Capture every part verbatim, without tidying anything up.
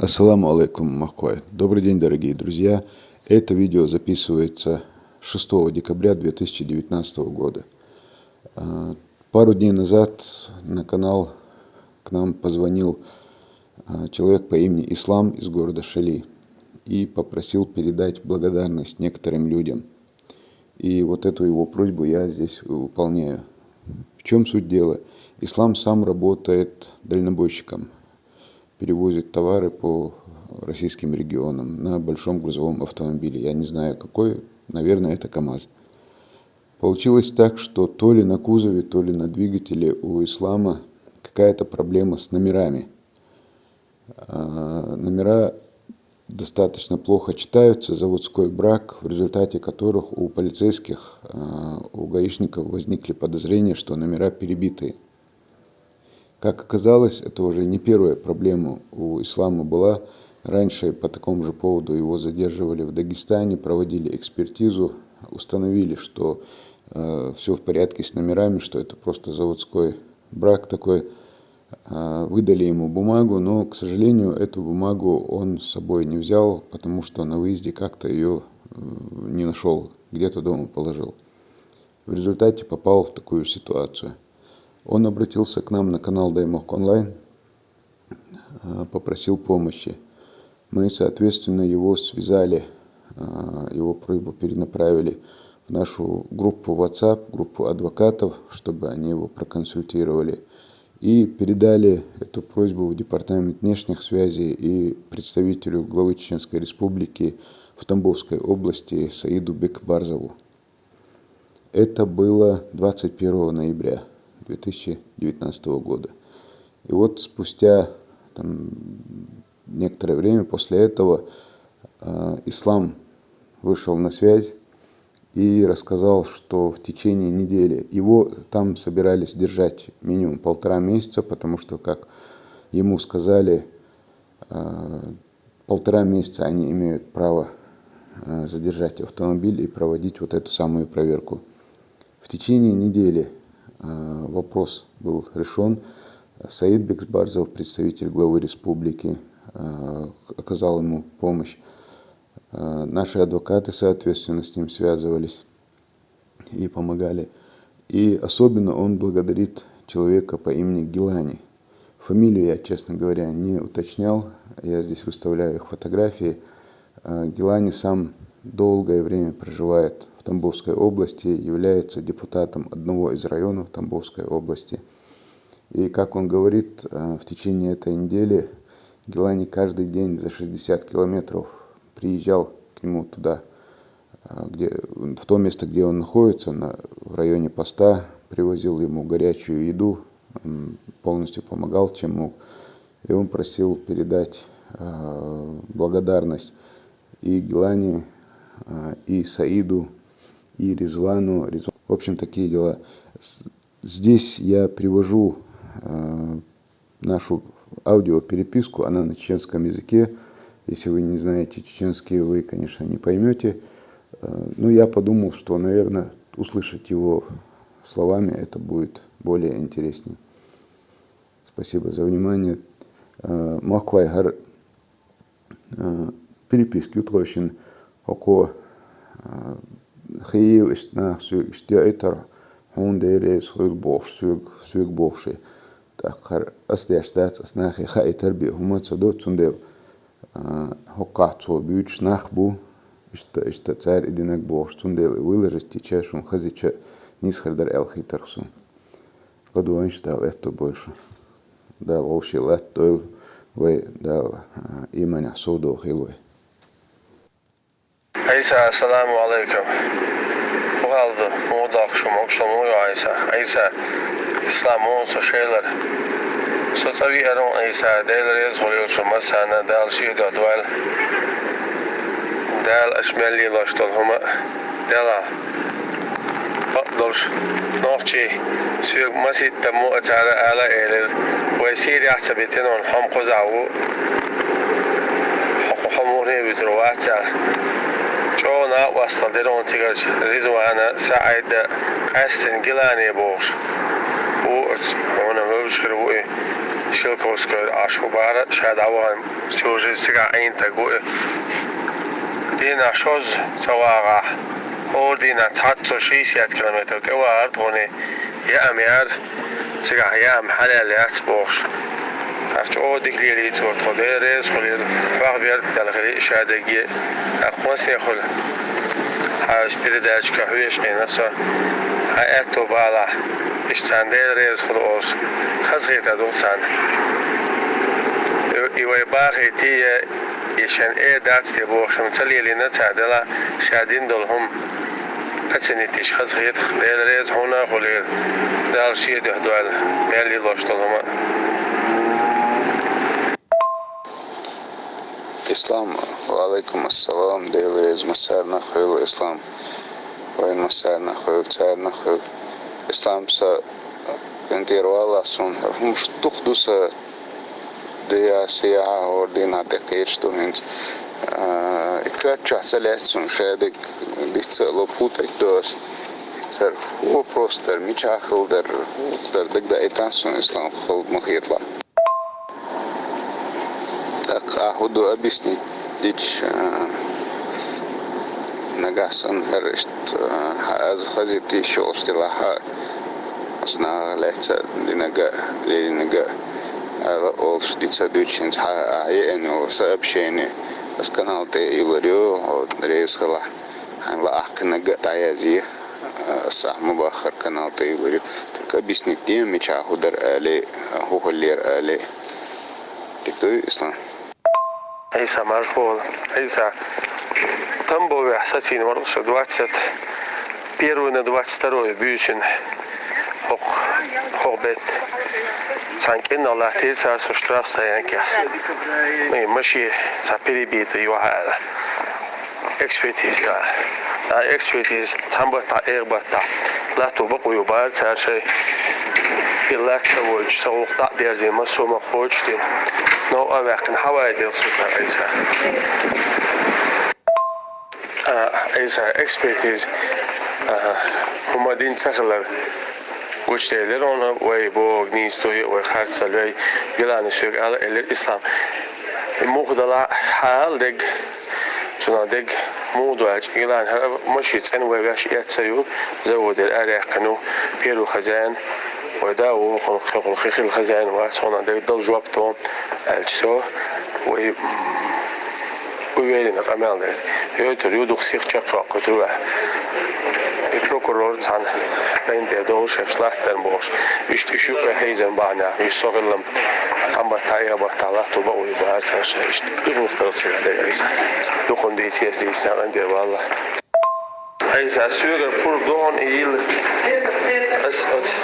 Ассаламу алейкум, махкуай. Добрый день, дорогие друзья. Это видео записывается шестого декабря две тысячи девятнадцатого года. А, Пару дней назад на канал к нам позвонил а, человек по имени Ислам из города Шали и попросил передать благодарность некоторым людям. И вот эту его просьбу я здесь выполняю. В чем суть дела? Ислам сам работает дальнобойщиком, перевозит товары по российским регионам на большом грузовом автомобиле. Я не знаю какой, наверное, это КАМАЗ. Получилось так, что то ли на кузове, то ли на двигателе у Ислама какая-то проблема с номерами. А, Номера достаточно плохо читаются, заводской брак, в результате которых у полицейских, а, у гаишников возникли подозрения, что номера перебитые. Как оказалось, это уже не первая проблема у Ислама была. Раньше по такому же поводу его задерживали в Дагестане, проводили экспертизу, установили, что все в порядке с номерами, что это просто заводской брак такой. А, Выдали ему бумагу, но, к сожалению, эту бумагу он с собой не взял, потому что на выезде как-то ее не нашел, где-то дома положил. В результате попал в такую ситуацию. Он обратился к нам на канал Даймок Онлайн, а, попросил помощи. Мы, соответственно, его связали, а, его просьбу перенаправили в нашу группу WhatsApp, группу адвокатов, чтобы они его проконсультировали. И передали эту просьбу в Департамент внешних связей и представителю главы Чеченской Республики в Тамбовской области Саиду Бекбарзову. Это было двадцать первого ноября две тысячи девятнадцатого года. И вот спустя там, некоторое время после этого э, Ислам вышел на связь и рассказал, что в течение недели его там собирались держать минимум полтора месяца, потому что, как ему сказали, э, полтора месяца они имеют право э, задержать автомобиль и проводить вот эту самую проверку. В течение недели э, вопрос был решен. Саид Бекбарзов, представитель главы республики, э, оказал ему помощь. Э, Наши адвокаты, соответственно, с ним связывались и помогали. И особенно он благодарит человека по имени Гилани. Фамилию я, честно говоря, не уточнял. Я здесь выставляю их фотографии. Э, Гилани сам долгое время проживает в Тамбовской области, является депутатом одного из районов Тамбовской области. И, как он говорит, э, в течение этой недели Гилани каждый день за шестьдесят километров приезжал к нему туда, э, где, в то место, где он находится, на, в районе поста, привозил ему горячую еду, м, полностью помогал, чем мог. И он просил передать э, благодарность и Гилани, э, и Саиду, и Ризвану. Ризв- В общем, такие дела. С- Здесь я привожу э, нашу аудиопереписку, она на чеченском языке. Если вы не знаете чеченский, вы, конечно, не поймете. Э, Ну, я подумал, что, наверное, услышать его словами, это будет более интереснее. Спасибо за внимание. Э, Махквай гьар э, переписка ютхойшин хӀокхо э, хийла иштта нах соьга иштта яйтар, хьуна деррес хӀуьг бохуш, соьга, соьга бохуш. ТӀаккха ас деш дац, ас нахе хаийтар бе хӀума ца до, цундела э, хӀокхахь цо буьйцуш нах бу, иштта, иштта цара и динарг бохуш, цундела и выложить йича, шуна хазича, нийсхар дара аьлла хийтарх суна. ЛадугӀанаш Дала аьтто бойла шу. Дала вовший латтадойла вай, Дала а, иманехь совдохийла вай. Ӏийса, ассаламу алейкум. Бухалду, муха доккхуш, могуш, муха йо Ӏийса? Ӏийса, ислам муха со шелара? Со цӀа виъар ву Ӏийса, Дела реза хуьлийла шу массарна, Дала шен доттавойла. Дала аша мел лелош долу хӀума делахь. Бакъдолуш, нохчий, соьга масийтта мо а цара ала а элира, вай Сирехь ца битина хьуна хьо-м кхузахь ву, хьо-, хьо мухӀне а вуьтур вац аьлла. ЧӀогӀа накъосталла дира хьуна цигарчу Ризвана, СаӀида, къаьстина Гилани бохуш. Ву оцу, хьуна вевзаш хир ву и. Шелковскойра Ӏаш ву бахара, ша дӀавахана, цо уже цигахь Ӏийна стаг ву и. Дийнахь шозза ца вагӀахь, хӀора дийнахь цхьацца шестьдесят километр тӀе вагӀара тхуна, яа ма яра, цигахь яа ма хьалаьлла яц бохуш. ТӀаккха чӀогӀа дика лелийра цо, тхо Дела реза хуьлийла, бах берг а делхира ша дерриге а. ТӀаккха массехула хьан передачка хьоьжуш Ӏийна со, хьан аьтто балахь, иштта царна Дела реза хуьлда олуш, хазахетар ду царна. И, и вай бахийта я, я шен э дац те бохуш хӀума ца лелийна цара делахь, ша дина долу хӀума оценить деш хазахетах. Дела реза хьуна а хуьлийла, Дала шен дуьхьа дойла мел лелош долу хӀума. Ислам, ва алейкум ассалам, Дела реза массарна а хуьлийла, Ислам. Вайн массарна а хуьлийла, царна а хуьлийла. Ислам, сан къинтӀера валлалц суна хӀара хӀумаш дукха ду сан дехьа, сехьа, хӀора дийнахь тӀекхеташ ду хӀинца. А, и коьрта чохь ца лаьцна суна шадерг диц а ло, путать до ас. Цара хӀун вопрос дара, мичахь хила дара, хӀун дара, дагадаийтахьа суна, Ислам, хала ма хеталахь. ТӀаккха ахь хӀун ду объяснить дича, а, нагахь санна хӀара иштта, а, хьан аз хазийта йиш йолуш делахь, хьан аса нахах лаьцна динарг а, лелийнарг а, ала олуш диц а дуьйцу хӀинца хьан ахь еана йолу сообщение, аса канал тӀе а йиллар ю, хьо реза хилахь, хьайна лаахь кхинарг а дӀаязъе. Аса ахь ма баххара канал тӀе йиллар ю. Только объяснить де, мичахь хӀун дара алий, хӀун хиллера алий. Дика дуй, Ислам? Ӏийса, марша вогӀийла. Ӏийса, Тамбовехь сацийна вара со двадцать первое на двадцать второе буьйсанна хӀокху, хӀокху бетта. Цхьана кӀирнах латтийра цара со штрафстоянкехь. И машен цхьа перебитый ю хьан аьлла. Экспертиза. А, экспертиза цхьана баттахь, эгӀа баттахь латто бакъо ю бахара цара шайн. И латта ца войтуш, сан гӀуллакх дӀа а дерзийна, массо а ма кхочушдина. Новкъа а ваьккхина, хьаваийтира со цара Ӏийса. А, Ӏийса, экспертиза, а, хӀума дина ца хилар гучуделира хьуна, вай бохург нийса ду, вай харц ца лой, Гилани соьга ала, элира Ислам. Муха далахь хьан ала дерг, цунах дерг муха ду аьлча, Гилани, хӀара машен цӀена вай ваьш эцна ю, заводера араяьккхина ву, первый хозяин, вай да ву, хӀокхуьнан хи хилла хозяин вац, хьуна дерг дала жоп тхуна, аьлча цо, вай уверенно къамел дайта. Йойтур ю, дукха сиха чекхйоккхуьйтур вай. И прокурор цхьана къинтӀера довла шаьш латтарна бохуш. Иштта уьш юкъе хьийзина бахьанехь, уьш со хилла-м цхьана баттахь, эгӀа баттахь латто бакъо ю бахара цара шайн. Иштта и гӀуллакх дара цигахь дерг Ӏийса. Дукха хӀума дийца еза дийцина къинтӀера валлалц. Ӏийса, соьгара пурба ду хьуна и йилла. Ас оцу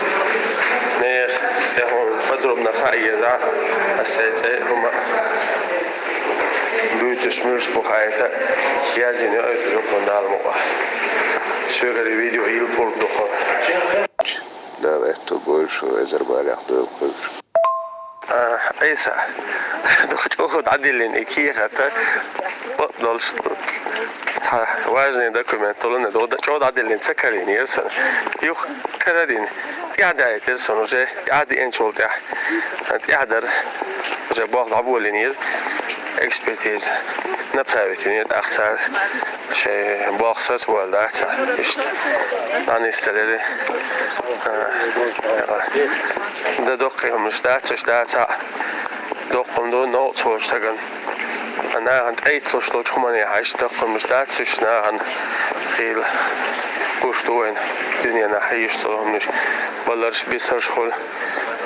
нехан цӀе хьуна подробно хаа еза, ас цӀе, цӀе хӀума буьйцуш муьлш бу хаийта, яздина йоуьйтур ю хьуна Дала мукъа. Соьгара и видео йилла пурба ду хьуна. Дала аьтто бойла шу, эзар барех дойла кхуьлуш. А, Ӏийса, дукха чӀогӀа дӀадиллина и кехат, бакъ долуш, цхьа важный документ толуна, дукха чӀогӀа дӀадиллина ца карийнера сан. Юха карадина, тӀаьхьа даийтира сан уже, тӀаьхьа деанчул тӀаьхьа, тӀаьхьа дара, уже болх дӀаболийнера, экспертиза направить йинера, тӀаккха цара шайн болх сацабойла дац, иштта дӀанисделира. А, дан доккхий хӀуманаш дац, уьш дац а. Доккха хӀума ду новкъа ца волчу стагана. Ткъа нахана тӀеитталуш долчу хӀуманехь иштта доккха хӀуманаш дац, уьш нахана хийла гуш ду вайна, дуьненахь хьийзаш долу хӀуманаш, баларш, бисарш хуьлу.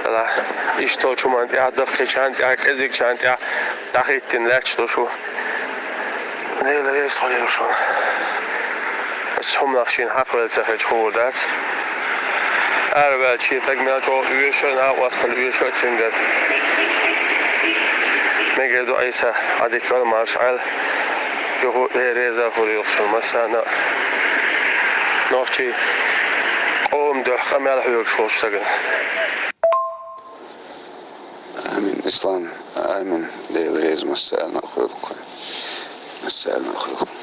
Делахь, иштта долчу хӀуманна тӀехь, даккхийчарна тӀехь, кӀезигчарна тӀехь дӀахӀиттина лаьтташ ду шу. Дела реза хуьлийла шуна. Аса хӀуманах шена хьакхавелла ца хилча хуур дац. Араваьлча шен стаг мел чӀогӀа оьшу, накъостал оьшу а цуьнгара. Мегар ду, Ӏийса, Ӏа дика вала, марша Ӏайла. Юха а Дела реза хуьлийла шуна массарна а. Нохчийн къоман дуьхьа къамел хьоьгуш волчу стагана. Амин, Ислам. Амин. Дела реза массарна а хуьлда кхуьнан. Массарна а хуьлда.